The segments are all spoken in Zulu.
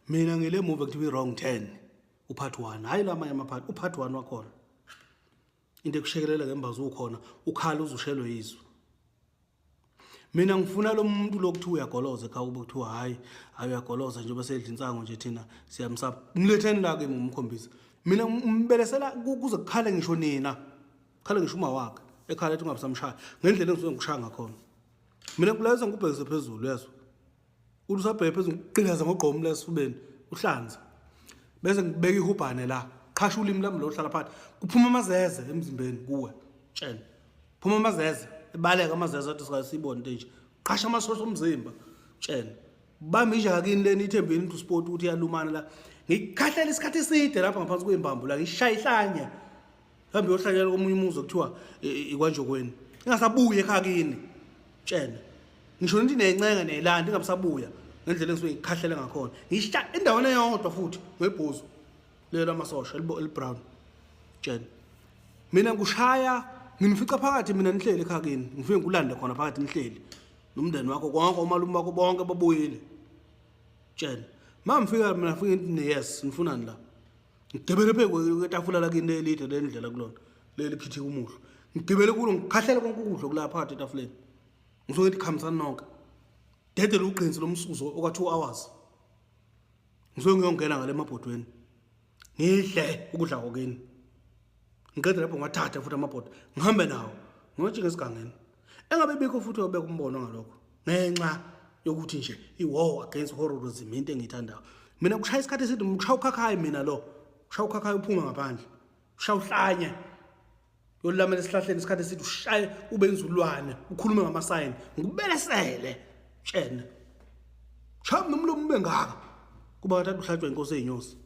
Mina ngile movie kuthiwa i-Wrong Turn, upart 1, hhayi lamanye amapart, upart 1 wakhona. Into ekushekelela ngembazo ukhona, ukhala uzushelwe izwi. Mina ngifuna lo muntu lokuthiwa uyagoloza ekhaya kube kuthiwa hhayi, hhayi uyagoloza njengoba sedla insango nje thina siyamsaba. Mletheni la kimi ngimkhombise. Mina ngimbelesela kuze kukhale ngisho nina. Kukhale ngisho uma wakhe. Ekhala ethi ungabisamshaya ngendlela engisuke ngikushaya ngakhona. Mina ngikulayeza ngikubhekise phezulu yezwa. Uthi usabheke phezulu ngikuqhilaza ngogqomu lesifubeni uhlanze. Bese ngibeka ihubhane la. Qhasha ulimi lami lo hlala phakathi. Kuphuma amazeze emzimbeni kuwe. Tshena. Phuma amazeze, ebaleka amazeze athi sikaze siyibone into enje. Qhasha amasosha omzimba. Tshena. Bamba inja yakini lena ithembeni ukuthi usport ukuthi iyalumana la. Ngikhahlela isikhathi eside lapha ngaphansi kwembambo la ngishaya ihlanya. Mhlawumbe uyohlanyela komunye umuzi okuthiwa ikwanjokweni. Ingasabuyi ekhaya kini. Tshena. Ngisho nithi niyayncenga niyayilanda ingabisabuya ngendlela engisuke ngikhahlele ngakhona. Ngisha endaweni eyodwa futhi ngebhuzu lelo amasosha elibrown. Tshena. Mina ngikushaya nginifica phakathi mina nihleli ekhaya kini. Ngifike ngikulande khona phakathi nihleli. Nomndeni wakho konke omalume bakho bonke babuyile. Tshena. Mangifika mina ngifike ngithi yes nifunani la. Ngigibele phezu kwetafula lakini elide lendlela kulona leli khithika umuhlwa. Ngigibele kulo ngikhahlele konke ukudla okulapha phakathi etafuleni. Ngisuke ngithi khamisani nonke. Dedele ugqinsi lomsuzo okwa 2 hours. Ngisuke ngiyongena ngale emabhodweni. Ngidle ukudla kokini. Ngiqede lapho ngiwathathe futhi amabhodo ngihambe nawo ngiyojika esigangeni. Engabe bikho futhi obeka umbono ngalokho ngenxa yokuthi nje i-war against horrorism into engiyithandayo. Mina kushaya isikhathi eside ngishaya ukhakhayi mina lo. Ushaya ukhakhayi uphume ngaphandle. Ushaya uhlanye. Yolamela esihlahleni isikhathi eside ushaye ube inzulwane ukhulume ngamasayini ngikubelesele tshena. Shaya nomlomo ube ngaka. Kuba ngathi uhlatshwa inkosi eyinyosi.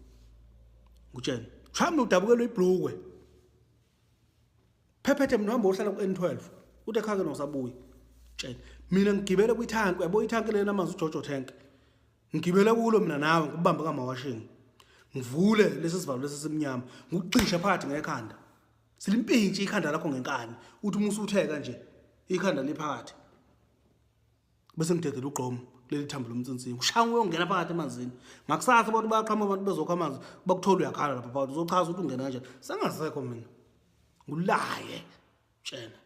Ngutshena. Shaya mina udabukelwe ibhlukwe. Phephethe mina uhamba ohlala ku-N12. Uthi ekhaya ke nosabuyi. Tshena. Mina ngigibele kwithanki uyabo ithanki lena amanzi uJojo tank. Ngigibele kulo mina nawe ngikubambe kamawashing. Ngivule lesi sivalo lesi simnyama ngikuxishe phakathi ngekhanda. Silimpintshi ikhanda lakho ngenkani. Uthi uma usutheka nje ikhanda liphakathi. Bese ngidedela ugqomo kuleli thambo lomnsinsi. Ushaya uyongena phakathi emanzini. Ngakusasa abantu bayaqhamuka abantu bezokha amanzi bakuthola uyakhala lapha phakathi uzochaza ukuthi ungena kanjani. Sengasekho mina. Ngulaye tshena.